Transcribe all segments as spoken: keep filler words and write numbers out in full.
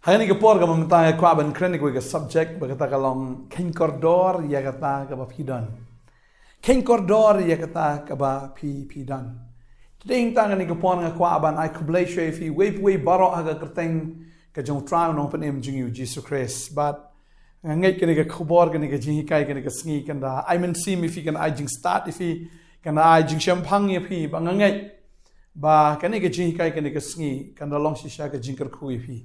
Ha kane ka por kaba mynta nga kwah ban kren ïa ka subject ba kata ka long kheiñ kordor ïa kata kaba phi don. Kheiñ kordor ïa kata kaba phi phi don. Te dei hangta ha kane ka por nga kwah ban ai khublei shuwa ïa phi wei pa wei baroh ha ka kyrteng ka jong U Trai U Nongpynim jong ngi U Jisu Khrist. Bad nga ngeit kane ka khubor, kane ka jinghikai, kane ka sngi kan da ai mynsiem ïa phi, kan ai jingstad ïa phi, kan da ai jingshemphang ïa phi, ba nga ngeit ba kane ka jinghikai, kane ka sngi kan da long shisha ka jingkyrkhu ïa phi.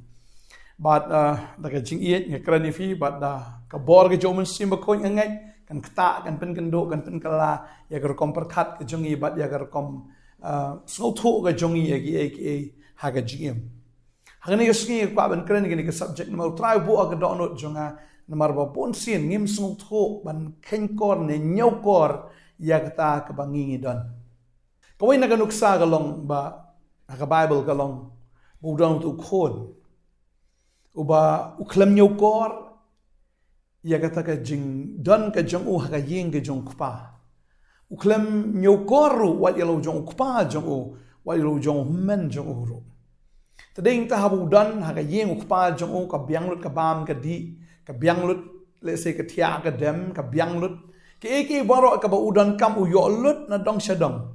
Bad, ah, da ka jingïeit nga kren ïa phi, bad da ka bor ka jong U Mynsiem Bakhuid nga ngeit kan ktah, kan pynkynduh, kan pynkylla ïa ka rukom pyrkhat ka jong ngi bad ïa ka rukom, ah, sngewthuh ka jong ngi ïa kiei kiei ha ka jingim. Ha kane ka sngi nga kwah ban kren ïa kane ka subject namar U Trai u buh ha ka dohnud jong nga, namar ba bun sien ngim sngewthuh ban kheiñ kor ne ñiewkor ïa kata kaba ngi ngi don. Kawei na ka nuksa ka long ba ha ka Baibl ka long ba u don utu u khun uba u khlem ñiewkor ïa kata ka jingdon ka jong u ha ka ïing ka jong u kpa. U khlem ñiewkor ruh wat ïa la u jong u kpa jong u, wat ïa la u jong u hynmen jong u ruh. Te dei hangta haba u don ha ka ïing u kpa jong u, ka biang lut ka bam ka dih, ka biang lut, let's say, ka thiah ka dem, ka biang lut kiei kiei baroh kaba u donkam u ïoh lut na dong sha dong.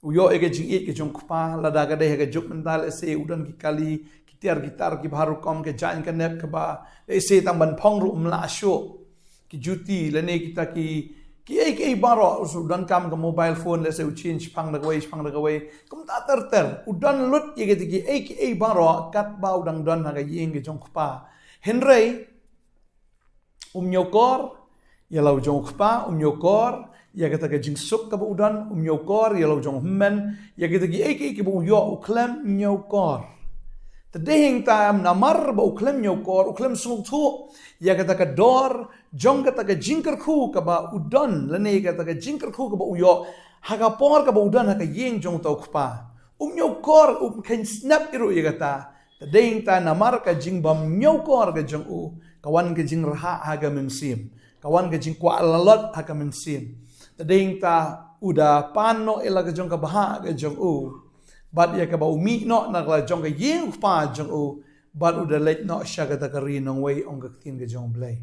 U ïoh ïa ka jingïeit ka jong u kpa, lada ka dei ha ka juk mynta, let's say, u don ki kali, ki tiar ki tar kiba har rukom, ka jaiñ ka nep kaba, let's say, tang ban phong ruh um lah shuh. Ki juti lane kita ki, kiei kiei baroh, u donkam ka mobile phone, let's say, u change shaphang da kawei shaphang da kawei. Kumta ter ter u don lut ïa kita kiei kiei baroh katba u dang don ha ka ïing ka jong u kpa. Hynrei um ñiewkor ïa la u jong u kpa, um ñiewkor ïa kata ka jingsuk kaba u don, um ñiewkor ïa la u jong u hynmen, ïa kita kiei kiei kiba u ïoh, u khlem ñiewkor. Te dei hangta namar ba u khlem ñiewkor, u khlem sngewthuh ïa kata ka dor jong kata ka jingkyrkhu kaba u don lane kata ka jingkyrkhu kaba u ïoh ha ka por kaba u don ha ka ïing jong uta u kpa. Um ñiewkor, um kheiñ snep ruh ïa kata. Te dei hangta namar ka jingbym ñiewkor ka jong u, ka wan ka jingrhah ha ka mynsiem, ka wan ka jingkwah lalot ha ka mynsiem. Te dei hangta u da pan noh ïa la ka jong ka bhah ka jong u bad ïa kaba u mih noh na la jong ka ïing u kpa jong u, bad u da leit noh sha kata ka ri nongwei, ong ka ktien ka jong U Blei.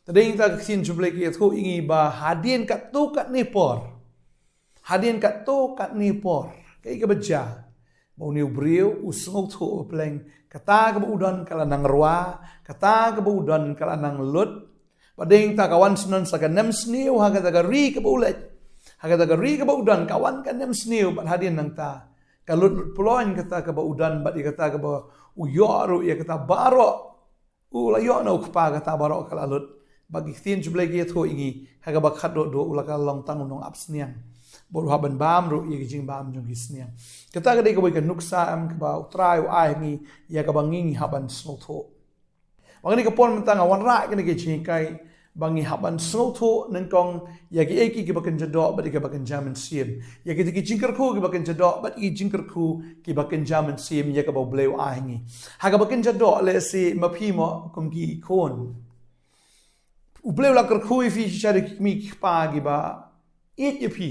Te dei hangta ka ktien jong U Blei ka ïathuh ïa ngi ba hadien katto katne por, hadien katto katne por, kaei kaba jia? Ba une u briew u sngewthuh ba pleng kata kaba u don ka la nang rwa, kata kaba u don ka la nang lut. Ba dei hangta ka wan snon sa ka nemsniew ha kata ka ri kaba u leit, ha kata ka ri kaba u don, ka wan ka nemsniew, bad hadien nangta ka lut lut ploiñ kata kaba u don bad ïa kata kaba u ïoh ruh, ïa kata baroh u la ïoh na u kpa, kata baroh ka la lut. Ba ki ktien jong U Blei ki ïathuh ïa ngi ha kaba khatduh duh u la ka long tang u nongap sniang, bad u hap ban bam ruh ïa ki jingbam jong ki sniang. Kata ka dei kawei ka nuksa, em, kaba U Trai u ai ha ngi ïa kaba ngi ngi hap ban sngewthuh. Ba kane ka por mynta nga wanrah kane ka jinghikai ba ngi hap ban sngewthuh nyngkong ïa kiei kiei kiba kynja doh bad ïa kiba kynja mynsiem, ïa kita ki jingkyrkhu kiba kynja doh bad ïa ki jingkyrkhu kiba kynja mynsiem ïa kaba U Blei u ai ha ngi. Ha kaba kynja doh, let's say, ma phi mo kum ki khun, U Blei u la kyrkhu ïa phi shisha da ki kmie ki kpa kiba ïeit ïa phi,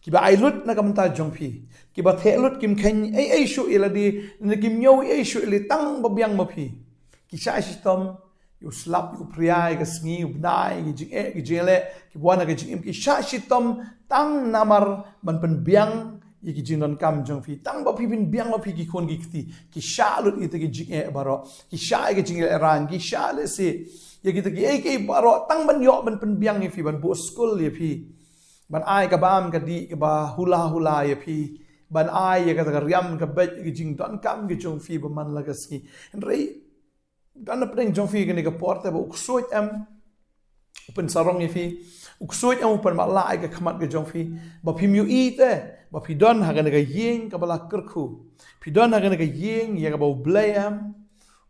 kiba ai lut na ka bynta jong phi, kiba theh lut, kim kheiñ ei ei shuh ïa lade, ne kim ñiew ei ei shuh ïa lade, tang ba biang ma phi. Ki shah shitom ïa u slap, ïa u phria, ïa ka sngi, ïa u bnai, ïa ki jingeh, ïa ki jingeh, kiba wan ha ka jingim, ki shah shitom tang namar ban pynbiang ïa ki jingdonkam jong phi. Tang ba phi pynbiang ma phi ki khun ki kti, ki shah lut ïa kita ki jingeh baroh, ki shah ïa ki jingeh rang, ki shah lehse ïa kita kiei kiei baroh tang ban ïoh ban pynbiang ïa phi, ban buh skul ïa phi, ban ai ka bam ka dih kaba hula hula ïa phi, ban ai ïa kata ka riam ka beit ïa ki jingdonkam ki jong phi ba man la ka sngi. Hynrei don na pdeng jong phi kane ka por te ba u ksuid em u pynsarong ïa phi, u ksuid em u pynmatlah ïa ka khmat ka jong phi, ba phim ïohi te ba phi don ha kane ka ïing kaba la kyrkhu, phi don ha kane ka ïing ïa kaba U Blei em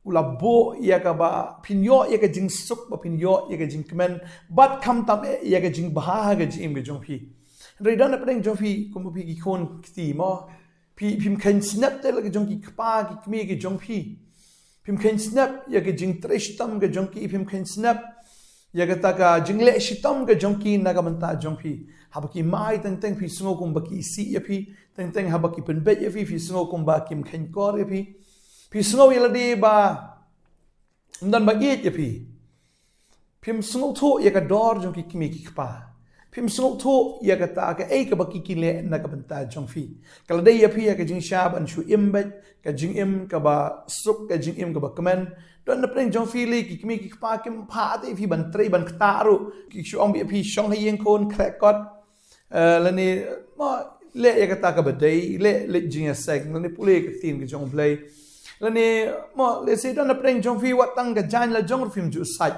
u la buh ïa kaba phin ïoh ïa ka jingsuk, ba phin ïoh ïa ka jingkmen, bad khamtam eh ïa ka jingbha ha ka jingim ka jong phi. Hynrei don na pdeng jong phi kum phi ki khun kti mo, phi phim kheiñ snep te la ka jong ki kpa ki kmie ki jong phi. Phim kheiñ snep ïa ka jingtrei shitom ka jong ki, phim kheiñ snep ïa kata ka jingleh shitom ka jong ki na ka bynta jong phi. Haba ki mai teng teng phi sngew kumba ki isih ïa phi, teng teng haba ki pynbeit ïa phi phi sngew kumba kim kheiñ kor ïa phi. Phi sngew ïa lade ba Ym don ba ïeit ïa phi. Phim sngewthuh ïa ka dor jong ki kmie ki kpa. Phim sngewthuh ïa kata kaei kaba ki kin leh na ka bynta jong phi. Ka la dei ïa phi ïa ka jingshah ban shu im beit, ka jingim kaba suk, ka jingim kaba kmen. Don na pdeng jong phi lei ki kmie ki kpa kim phah te ïa phi ban trei ban ktah ruh. Ki shu ong ïa phi shong ha ïing khun khreh kot. Eh, lane, mo, leh ïa kata kaba dei, leh, leh jingïaseng, lane pule ka ktien ka jong U Blei. Lane, mo, lehse don na pdeng jong phi wat tang ka jaiñ la jong ruh phim ju sait.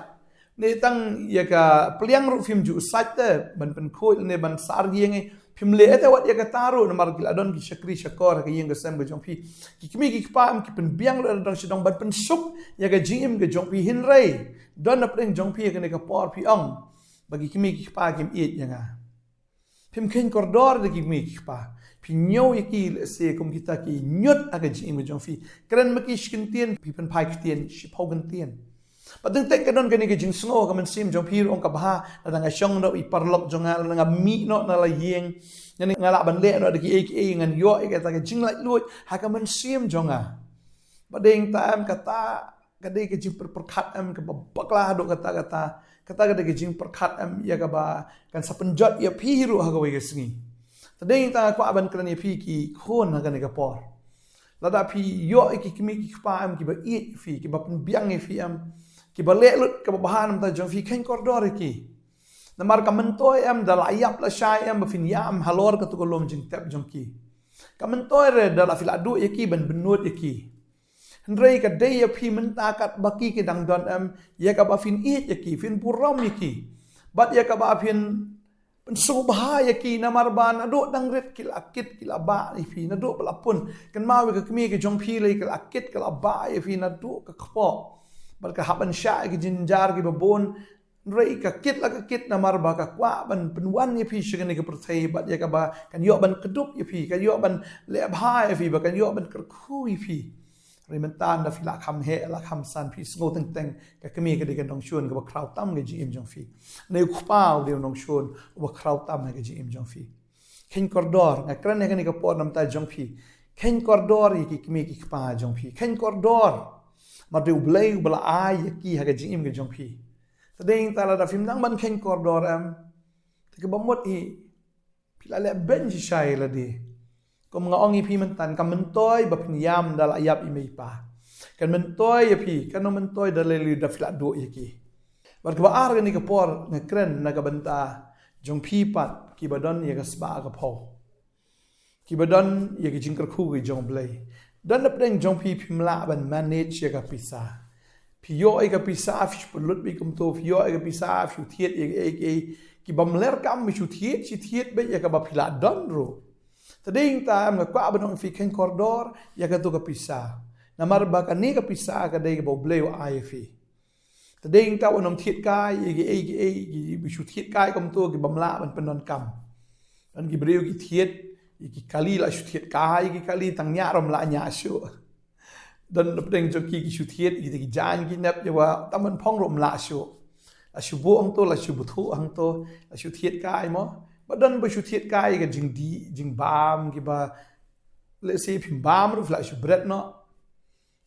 Ne tang ïa ka pliang ruh phim ju sait te, ban pynkhuid, lane ban sar ïing, eh, phim leh te wat ïa kata ruh, namar ki la don ki shakri shakor ha ka ïing ka sem ka jong phi. Ki kmie ki kpa em ki pynbiang ruh da dang sha dang ban pynsuk ïa ka jingim ka jong phi, hynrei don na pdeng jong phi ha kane ka por phi ong ba ki kmie ki kpa kim ïeit ïa nga. Phim kheiñ kordor da ki kmie ki kpa. Phi ñiew ïa ki lehse kum kita ki ñiut ha ka jingim ka jong phi. Kren ma ki shi kyntien, phi pynphai kyntien, shiphew kyntien. Bad teng teng ka don kane ka jingsngew ha ka mynsiem jong phi ruh ong kaba ha, lada nga shong noh i paralok jong nga, lada nga mih noh na la ïing, nga lah ban leh noh da kiei kiei, ngan ïoh ïa kata ka jinglaitluid ha ka mynsiem jong nga. Bad dei ta em kata ka dei ka jingpyrkhat em kaba bakla haduh katta katta. Kata ka dei ka jingpyrkhat em ïa kaba kan sa pynjot ïa phi ruh ha kawei ka sngi. Te dei tang nga kwah ban kren ïa phi ki khun ha kane ka por. Lada phi ïoh ïa ki kmie ki kpa em kiba ïeit ïa phi, kiba pynbiang ïa phi em, kiba leh lut kaba bha na bynta jong phi, kheiñ kordor ïa ki. Namar ka myntoi em da la ïap la shai em ba phin ïam halor katu ka lum jingtep jong ki. Ka myntoi re da la phi la duh ïa ki ban bynnud ïa ki. Hynrei ka dei ïa phi mynta katba ki ki dang don em, ïa kaba phin ïeit ïa ki, phin burom ïa ki. Bad ïa kaba phin pynsngewbha ïa ki namar ba naduh dang rit ki la kit ki la bah ïa phi, naduh ba la pun. Kynmaw ïa ka kmie ka jong phi lei ka la kit ka la bah ïa phi naduh ka kpoh. Bad ka hap ban shah ïa ki jynjar kiba bun, hynrei ka kit la ka kit namar ba ka kwah ban pynwan ïa phi sha kane ka pyrthei bad ïa kaba kan ïoh ban kdup ïa phi, kan ïoh ban leh bha ïa phi, ba kan ïoh ban kyrkhu ïa phi. Hynrei mynta da phi la kham heh, la kham san, phi sngew teng teng ka kmie ka dei ka nongshun kaba khraw tam ka jingim jong phi. Ne u kpa u dei u nongshun uba khraw tam ha ka jingim jong phi. Kheiñ kordor, nga kren ha kane ka por na bynta jong phi. Kheiñ kordor ïa ki kmie ki kpa jong phi. Kheiñ kordor. Namar dei U Blei uba la ai ïa ki ha ka jingim ka jong phi. Te dei ta lada phim nang ban kheiñ kordor em, te kaba mut hi phi la leh beiñ shisha ïa lade. Kum nga ong ïa phi mynta ka myntoi ba phin ïam da la ïap i mei i pa. Ka myntoi ïa phi, ka myntoi da lei lei da phi la duh ïa ki. Bad kaba ar kane ka por nga kren na ka bynta jong phi pat kiba don ïa ka spah ka phew. Kiba don ïa ka jingkyrkhu ka jong U Blei. Don na pdeng jong phi phim lah ban manage ïa ka pisa. Phi ïoh ïa ka pisa phi shu pynlut beit kumto, phi ïoh ïa ka pisa phi shu thied ïa kiei kiei. Kibym leh kam phi shu thied, shu thied beit ïa kaba phi la don ruh. Te dei ta em nga kwah ban ong phi kheiñ kordor ïa katu ka pisa. Namar ba kane ka pisa ka dei kaba U Blei u ai ïa phi. Te dei ta wat nym thied kai ïa kiei kiei, ki shu thied kai kumto kibym lah ban pyndonkam. Don ki briew ki thied ïa ki kali, la shu thied kai ïa ki kali tang ñiah ruh ym lah ñiah shuh. Don na pdeng jong ki ki shu thied ïa ki jaiñ ki nep ïa wa tam ban phong ruh ym lah shuh. La shu buh hangto, la shu bthuh hangto, la shu thied kai mo. Ba don ba shu thied kai ïa ka jingdih jingbam kiba lehse phim bam ruh phi la shu bret noh.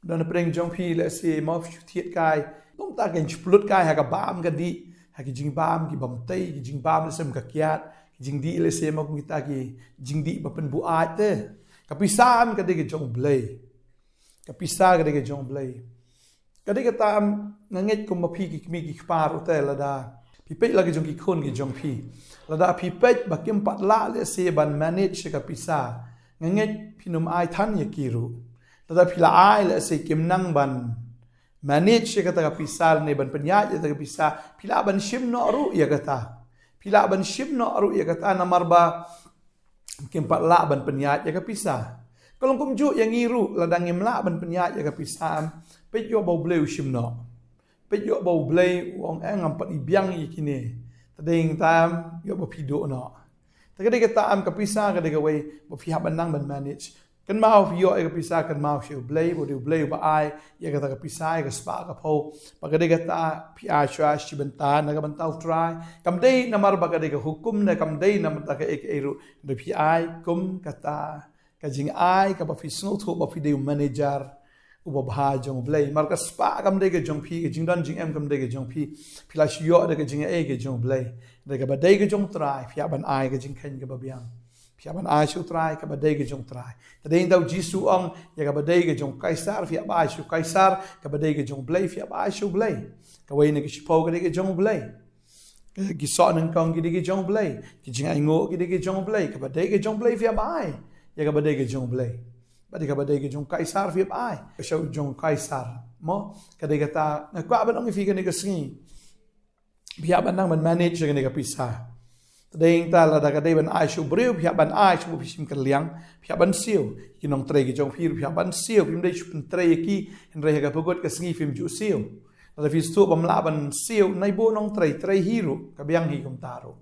Don na pdeng jong phi lehse mo phi shu thied kai. Kumta kan shu pynlut kai ha ka bam ka dih, ha ki jingbam kibym tei, ki jingbam lehse ym ka kiad, ki jingdih lehse mo kum kita ki jingdih ba pynbuaid te. Ka pisa em ka dei ka jong U Blei. Ka pisa ka dei ka jong U Blei. Ka dei kata em nga ngeit kum ma phi ki kmie ki kpa ruh te lada phi peit la ki jong ki khun ki jong phi, lada phi peit ba kim pat lah lehse ban manage ïa ka pisa, nga ngeit phin ym ai than ïa ki ruh. Lada phi la ai lehse kim nang ban manage ïa kata ka pisa ne ban pynïaid ïa kata ka pisa, phi lah ban shim noh ruh ïa kata. Phi lah ban shim noh ruh ïa kata namar ba kim pat lah ban pynïaid ïa ka pisa. Ka long kumjuh ïa ngi ruh, lada ngim lah ban pynïaid ïa ka pisa em, peit ïoh ba U Blei u shim noh. Peit ïoh ba U Blei u ong eh ngam pat i biang ïa kine. Te dei ta em ïoh ba phi duh noh. Te ka dei kata em ka pisa ka dei kawei ba phi hap ban nang ban manage. Kynmaw phi ïoh ïa ka pisa kynmaw sha U Blei, ba U Blei uba ai ïa kata ka pisa ïa ka spah ka phew. Ba ka dei kata phi ai shuwa shi bynta na ka bynta U Trai. Kam dei namar ba ka dei ka hukum ne kam dei namar ta kaei kaei ruh. Da phi ai kum kata ka jingai kaba phi sngewthuh ba phi dei u manager. u babha jong U Blei. Namar ka spah kam dei ka jong phi, ka jingdon jingem kam dei ka jong phi. Phi la shu ïoh da ka jingaiei ka jong U Blei. Da kaba dei ka jong U Trai, phi hap ban ai ka jingkheiñ kaba biang. Phi hap ban ai sha U Trai kaba dei ka jong U Trai. Te dei tang U Jisu u ong, ïa kaba dei ka jong Kaisar phi hap ai sha Kaisar, kaba dei ka jong U Blei phi hap ai sha U Blei. Kawei na ki shiphew ka dei ka jong U Blei. Ki soh nyngkong ki dei ki jong U Blei. Ki jingainguh ki dei ki jong U Blei. Kaba dei ka jong U Blei phi hap ai ïa kaba dei ka jong U Blei. Bad ïa kaba dei ka jong Kaisar phi hap ai sha u jong Kaisar. Mo, ka dei kata nga kwah ban ong ïa phi kane ka sngi. Phi hap ban nang ban manage ïa kane ka pisa. Te dei tang lada ka dei ban ai sha u briew, phi hap ban ai sha u, phi shim kyrliang, phi hap ban siew. Ki nongtrei ki jong phi, phi hap ban siew, phim dei shu pyntrei ïa ki, hynrei ha kaba kut ka sngi phim ju siew. Lada phi sdang bym lah ban siew, nai buh nongtrei, trei hi ruh, ka biang hi kumta ruh.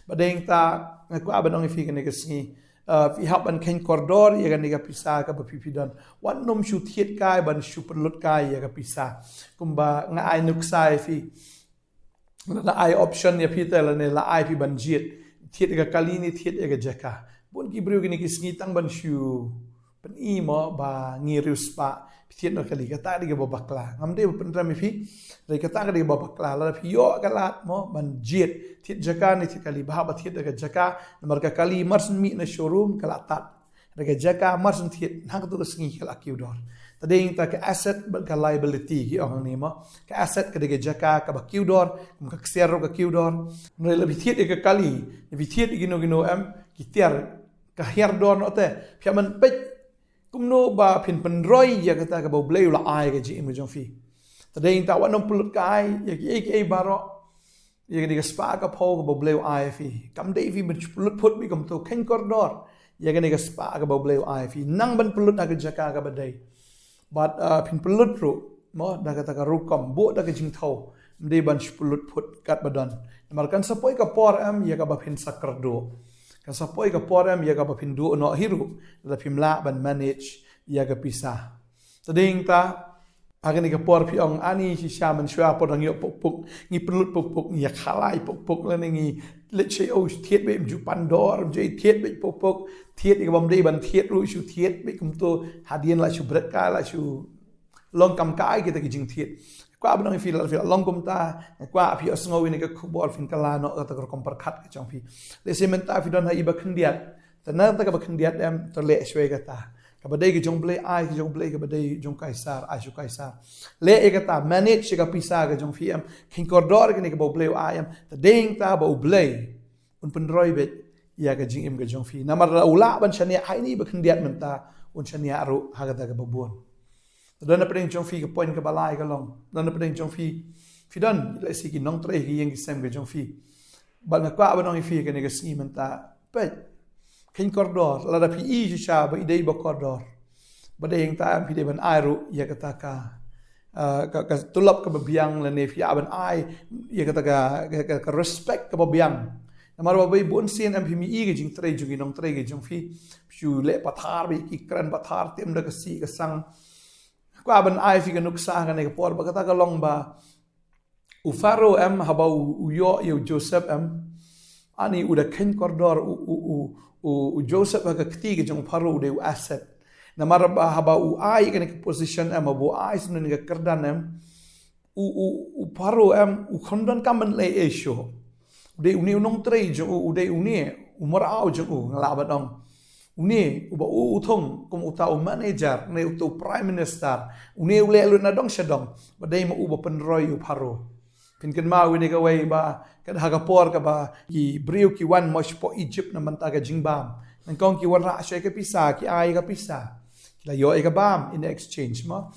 Bad dei tang nga kwah ban ong ïa phi kane ka sngi. Uh, phi hap ban kheiñ kordor ïa kane ka pisa kaba phi phi don. Wat nym shu thied kai ban shu pynlut kai ïa ka pisa. Kumba nga ai nuksa ïa phi. Lada ai option ïa phi te lane la ai phi ban jied. Thied ïa ka kali ne thied ïa ka jaka. Bun ki briew kine ki sngi tang ban shu pyni mo ba ngi riewspah. Phi thied noh kali, kata ka dei kaba bakla. Ngam dei ban pynrem ïa phi. Dei kata ka dei kaba bakla. Lada phi ïoh ka lad mo ban jied. Thied jaka ne thied kali, bha ba thied ïa ka jaka. Namar ka kali mar shen mih na showroom ka la tad. Ïa ka jaka mar shen thied, ha kato ka sngi ka la kiew dor. Te dei tang ka asset bad ka liability ki ong hangne mo. Ka asset ka dei ka jaka kaba kiew dor, kum ka ksiar ruh ka kiew dor. Hynrei lada phi thied ïa ka kali, phi thied ïa kino kino em, ki tiar ka hiar dor noh te. Phi hap ban peit kumno ba phin pynroi ïa kata kaba U Blei u la ai ka jingim ka jong phi. Te dei tang wat nym pynlut kai ïa kiei kiei baroh. Ïa kane ka spah ka phew kaba U Blei u ai ïa phi. Kam dei phi ban pynlut phut beit kumto, kheiñ kordor ïa kane ka spah kaba U Blei u ai ïa phi. Nang ban pynlut ha ka jaka kaba dei. Bad, uh, phin pynlut ruh mo da kata ka rukom, buh da ka jingthew. Ym dei ban shu pynlut phut katba don. Namar kan sa poi ka por em ïa kaba phin sa kyrduh. Kan sa poi ka por em ïa kaba phin duh noh hi ruh lada phim lah ban manage ïa ka pisa. Te dei tang ha kane ka por phi ong, ani shisha mynshuwa por dang ïoh pukpuk, ngi pynlut pukpuk, ngi ïa khalai pukpuk lane ngi leit sha ïew shu thied beit, ym ju pan dor, ym ju thied beit pukpuk, thied ïa kaba ym dei ban thied ruh shu thied beit kumto, hadien la shu bret kai, la shu long kam kai kita ki jingthied. Kwah ban ong ïa phi lada phi la long kumta, kwah phi ïohsngew ïa kane ka khubor, phin kylla noh kata ka rukom pyrkhat ka jong phi. Lehse mynta phi don ha i ba khyndiat. Te na kata kaba khyndiat em, to leh shuwa ïa kata. Kaba dei ka jong U Blei ai ka jong U Blei, kaba dei jong Kaisar ai sha u Kaisar. Leh ïa kata, manage ïa ka pisa ka jong phi em. Kheiñ kordor ïa kane kaba U Blei u ai em. Te dei tang ba U Blei un pynroi beit ïa ka jingim ka jong phi. Namar lada u lah ban shaniah ha ine i ba khyndiat mynta, un shaniah ruh ha kata kaba bun. Te don na pdeng jong phi, ka point kaba lai ka long, don na pdeng jong phi, phi don lehse ki nongtrei ha ki ïing ki sem ka jong phi. Bad nga kwah ban ong ïa phi kane ka sngi mynta, peit, kheiñ kordor, lada phi i shisha ba i dei ba kordor, ba dei tang phi dei ban ai ruh ïa kata ka, ah, ka, ka tulop kaba biang lane phi hap ban ai ïa kata ka, ka, ka, ka respect kaba biang. Namar ba bun sien em phim i ka jingtrei jong ki nongtrei ka jong phi, shu leh pathar beit, ki kren pathar, tim da ka sih ka sang. Kwah ban ai ïa phi ka nuksa ha kane ka por, ba kata ka long ba u Pharaoh em, haba u, u ïoh ïa u Joseph em, ani u da kheiñ kordor u, u, u, u, u Joseph ha ka kti ka jong u Pharaoh, u dei u asset. Namar ba haba u ai ïa kane ka position em, haba u ai sha kane ka kyrdan em, u, u, u Pharaoh em, u kham donkam ban leh ei shuh. U dei une u nongtrei jong u, u dei une u mraw jong u, nga lah ban ong. Une uba u, u thung kum uta u manager ne uta u prime minister. Une u leh lut na dong sha dong. Ba dei ma u ba pynroi u Pharaoh. Phin kynmaw ïa kane kawei ba, ka ha ka por kaba ki briew ki wan mo shapoh Egypt na bynta ka jingbam. Nyngkong ki wanrah shuwa ïa ka pisa, ki ai ïa ka pisa. Ki la ïoh ïa ka bam in exchange mo.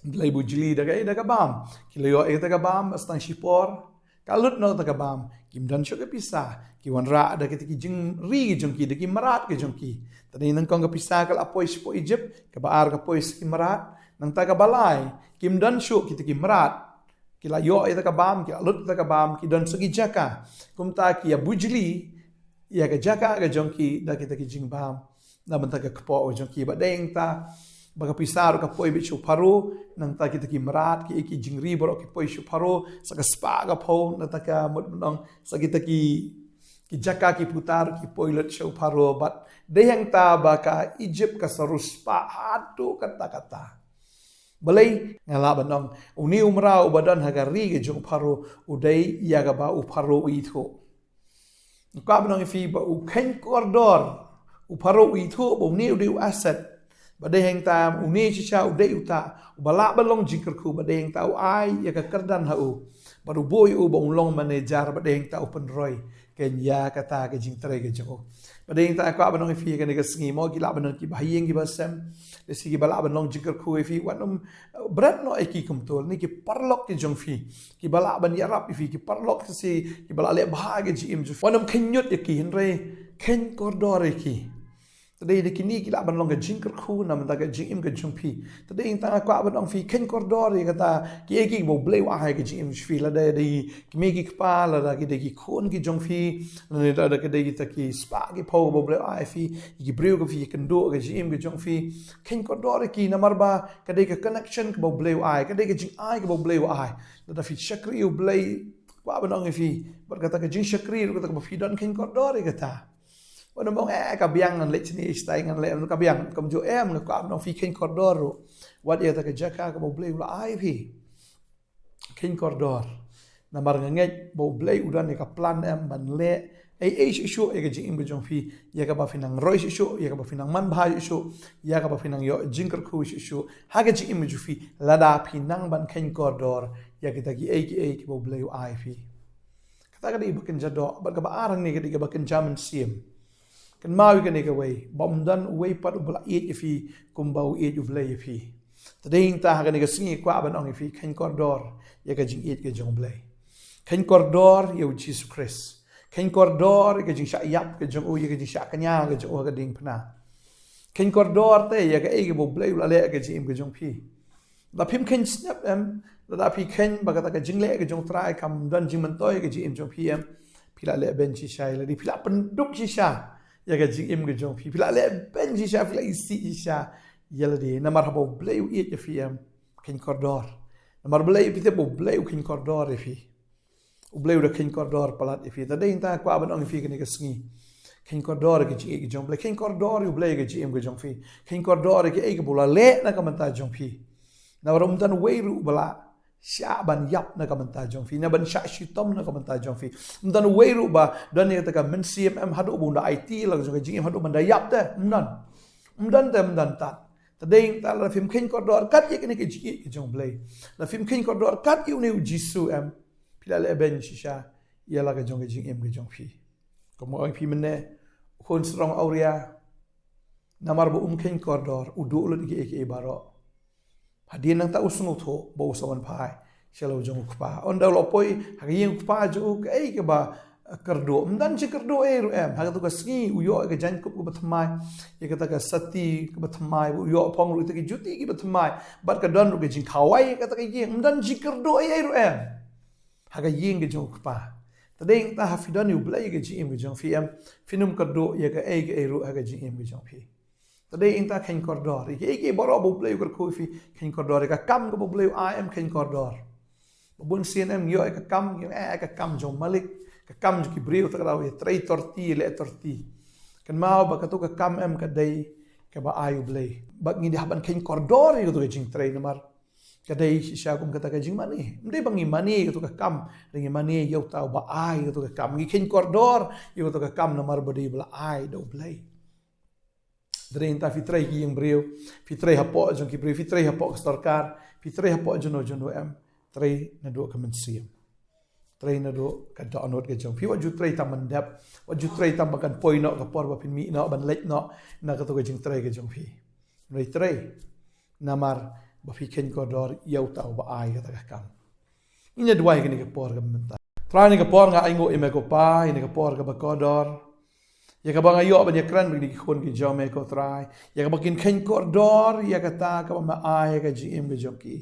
Ki la bujli da ka, da ka bam. Ki la ïoh ïa kata ka bam, ba tang shi por ka lut noh kata ka bam. Kim don shuh ka pisa. Ki wanrah da kita ki jingri ki jong ki, da ki mrad ki jong ki. Te dei nyngkong ka pisa ka la poi shapoh Egypt, kaba ar ka poi sha ki mrad. Nangta kaba lai, kim don shuh kita ki mrad. Ki la ïoh ïa kata ka bam, ki la lut kata ka bam, ki don shuh ki jaka. Kumta ki ïa bujli ïa ka jaka ka jong ki da kita ki jingbam. Na bynta ka kpoh ka jong ki, ba dei tang ba ka pisa ruh ka poi beit sha u Pharaoh, nangta kita ki mrad, ki, ki jingri baroh ki poi sha u Pharaoh, sa ka spah ka phew, nangta ka mut ban ong, sa kita ki, ki jaka ki puta ruh ki poi lut sha u Pharaoh, bad dei tang ba ka Egypt ka sa riewspah haduh katta katta. Balei nga lah ban ong, une u mraw uba don ha ka ri ka jong u Pharaoh u dei ïa kaba u Pharaoh u ithuh. Nga kwah ban ong ïa phi ba u kheiñ kordor u Pharaoh u ithuh ba une u dei u asset. Ba dei hangta une shisha u dei uta uba lah ban long jingkyrkhu, ba dei hangta u ai ïa ka kyrdan ha u. Bad u buh ïa u ba un long manager, ba dei hangta u pynroi kein ïa kata ka jingtrei ka jong u. Ba dei hangta nga kwah ban ong ïa phi kane ka sngi mo, ki lah ban don kiba ha ïing kiba sem, lehse kiba lah ban long jingkyrkhu ïa phi, wat nym bret noh ïa ki kumto, ne ki paralok ki jong phi kiba lah ban ïarap ïa phi, ki paralok, lehse kiba lah leh bha ka jingim jong phi, wat nym kheiñ ñiut ïa ki, hynrei kheiñ kordor ïa ki. Te dei da kine ki lah ban long ka jingkyrkhu na bynta ka jingim ka jong phi. Te dei hangta nga kwah ban ong ïa phi, kheiñ kordor ïa kata, kiei kiei kiba u Blei u ai ha ka jingim jong phi, lada dei ki kmie ki kpa, lada ki dei ki khun ki jong phi, lada dei kita ki spah ki phew kiba u Blei u ai ïa phi, ïa ki briew kiba phi ïakynduh ha ka jingim ka jong phi. Kheiñ kordor ïa ki, namar ba ka dei ka connection kaba u Blei u ai, ka dei ka jingai kaba u Blei u ai. Lada phi shakri ïa u Blei, kwah ban ong ïa phi, bad kata ka jingshakri ruh kata kaba phi don, kheiñ kordor ïa kata. Wat nym ong, eh, ka biang, ngan leit shane shatai, ngan leit, ka biang, kumjuh em. Nga kwah ban ong ïa phi, kheiñ kordor ruh wat ïa kata ka jaka kaba u Blei u la ai ïa phi. Kheiñ kordor. Namar nga ngeit ba u Blei u don ïa ka plan em ban leh ei ei shuh shuh ïa ka jingim ka jong phi, ïa kaba phin nang roi shuh shuh, ïa kaba phin nang man bha shuh shuh, ïa kaba phin nang ïoh jingkyrkhu shuh shuh ha ka jingim ka jong phi, lada phi nang ban kheiñ kordor ïa kita kiei kiei kiba u Blei u ai ïa phi. Kata ka dei ba kynja doh, bad kaba ar hangne ka dei kaba kynja mynsiem. Kynmaw ïa kane kawei, ba ym don uwei pat uba la ïeit ïa phi kumba u ïeit u Blei ïa phi. Te dei hangta ha kane ka sngi kwah ban ong ïa phi, kheiñ kordor ïa ka jingïeit ka jong u Blei. Kheiñ kordor ïa u Jisu Khrist. Kheiñ kordor ïa ka jingshah ïap ka jong u, ïa ka jingshah kñia ka jong u ha ka diengphna. Kheiñ kordor te ïa kaei kaba u Blei u la leh ha ka jingim ka jong phi. Lada phim kheiñ sngap em, lada phi kheiñ ba kata ka jingleh ka jong u Trai kam don jingmyntoi ha ka jingim jong phi em, phi la lehbeiñ shisha ïa lade, phi la pynduk shisha ïa ka jingim ka jong phi, phi la lehbeiñ shisha, phi la isih shisha ïa lade. Namar haba u Blei u ïeit ïa phi em, kheiñ kordor. Namar balei? Phi tip ba u Blei u kheiñ kordor ïa phi. U Blei u da kheiñ kordor palat ïa phi. Te dei hangta kwah ban ong ïa phi kane ka sngi, kheiñ kordor ïa ka jingïeit ka jong u Blei, kheiñ kordor ïa u Blei ïa ka jingim ka jong phi, kheiñ kordor ïa kaei kaba u la leh na ka bynta jong phi. Namar ym don uwei ruh ba la shah ban ïap na ka bynta jong phi, na ban shah shitom na ka bynta jong phi. Ym don uwei ruh ba don ïa kata ka mynsiem em haduh ba un da aiti la ka jong ka jingim, haduh ban da ïap te, ym don. Ym don te, ym don tad. Te dei hangta lada phim kheiñ kordor kat ïa kane ka jingïeit ka jong u Blei, lada phim kheiñ kordor kat ïa une u Jisu em, phi la lehbeiñ shisha ïa la ka jong ka jingim ka jong phi. Kumba ong ïa phi mynne, u khun sarong awria, namar ba um kheiñ kordor, u duh lut ïa kiei kiei baroh. Hadien nangta u sngewthuh ba u sa wan phai sha la u jong u kpa. Ynda u la poi ha ka ïing u kpa jong u, kaei kaba, eh, kyrduh? Ym don jingkyrduh ei ruh em. Ha kato ka sngi u ïoh ïa ka jaiñkup kaba thymmai, ïa kata ka sati kaba thymmai, u ïoh phong ruh ïa kita ki juti kiba thymmai, bad ka don ruh ka jingkhawai ha kata ka ïing. Ym don jingkyrduh ei ei ruh em ha ka ïing ka jong u kpa. Te dei hangta ha phi don ïa u Blei ha ka jingim ka jong phi em, phin ym kyrduh ïa kaei kaei ruh ha ka jingim ka jong phi. Te dei hangta kheiñ kordor ïa kiei kiei baroh ba u Blei u kyrkhu ïa phi, kheiñ kordor ïa ka kam kaba u Blei u ai em, kheiñ kordor. Ba bun sien em ngi ïoh ïa ka kam, ngi ïoh ïa ka kam jong u malik, ka kam jong ki briew, te ka daw ïatrei torti, ïaleh torti. Kynmaw ba kato ka kam em ka dei kaba ai u Blei. Bad ngi dei hap ban kheiñ kordor ïa kato ka jingtrei namar ka dei shisha kum kata ka jingmane. Ym dei ba ngi mane ïa kato ka kam, hynrei ngi mane ïa uta uba ai ïa kato ka kam. Ngi kheiñ kordor ïa kato ka kam namar ba dei ba la ai da u Blei. Te dei hangta phi trei ki ïing briew, phi trei hapoh jong ki briew, phi trei hapoh ka sorkar, phi trei hapoh juno juno em, trei naduh ka mynsiem. Trei naduh ka dohnud ka jong phi. Wat ju trei tang ban dep, wat ju trei tang ba kan poi noh ka por ba phin mih noh ban leit noh na kato ka jingtrei ka jong phi. Hynrei trei namar ba phi kheiñ kordor ïa uta uba ai kata ka kam. Ngin ïa duwai kane ka por ka mynta. Trai, kane ka por nga ainguh ïa me ko Pa, ïa kane ka por kaba kordor, ïa kaba nga ïoh ban ïakren bad kine ki khun ki jong me ko Trai, ïa kaba kin kheiñ kordor ïa kata kaba me ai ha ka jingim ka jong ki.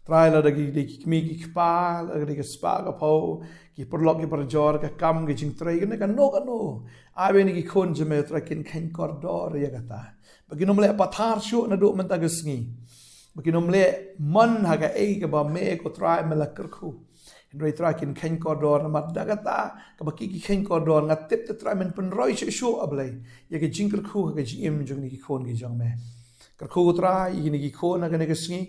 Trai, lada ki dei ki kmie ki kpa, lada ki dei ki spah ki phew, ki paralok ki parajor, ka kam, ka jingtrei, kane kano kano, ai ba kine ki khun jong me Trai kin kheiñ kordor ïa kata. Ba kin ym leh pathar shuh naduh mynta ka sngi. Ba kin ym leh mon ha kaei kaba me ko Trai me la kyrkhu. Hynrei Trai kin kheiñ kordor namar da kata kaba ki, ki kheiñ kordor nga tip te Trai men pynroi shuh shuh, A Blei, ïa ka jingkyrkhu ha ka jingim jong kine ki khun ki jong me. Kyrkhu, ko Trai, ïa kine ki khun ha kane ka sngi,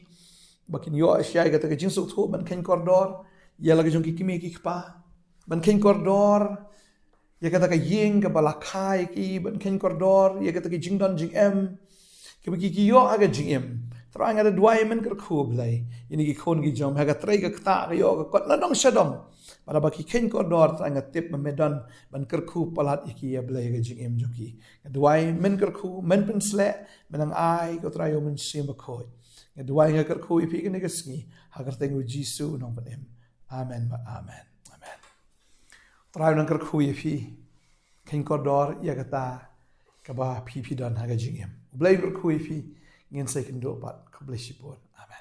ba kin ïoh shisha ïa kata ka jingsuk thuh ban kheiñ kordor ïa la ka jong ki kmie ki kpa, ban kheiñ kordor ïa kata ka ïing kaba la kha ïa ki, ban kheiñ kordor ïa kata ka jingdon jingem kaba ki, ki ïoh ha ka jingim. Trai, nga da duwai, men kyrkhu, Blei, ïa kine ki khun ki jong me ha ka trei ka ktah ka ïoh ka kot na dong sha dong. Bad haba ki kheiñ kordor, Trai, nga tip ba me don ban kyrkhu palat ïa ki, ïa Blei, ha ka jingim jong ki. Nga duwai, men kyrkhu, men pynsleh, men nang ai, ko Trai, ïa u Mynsiem Bakhuid. Nga duwai, nga kyrkhu ïa phi kane ka sngi ha ka kyrteng u Jisu u nongpynim. Amen bad amen. Amen. Trai u nang kyrkhu ïa phi. Kheiñ kordor ïa kata kaba phi, phi don ha ka jingim. U Blei u kyrkhu ïa phi. Ngin sa ïakynduh pat. Khublei shibun. Amen.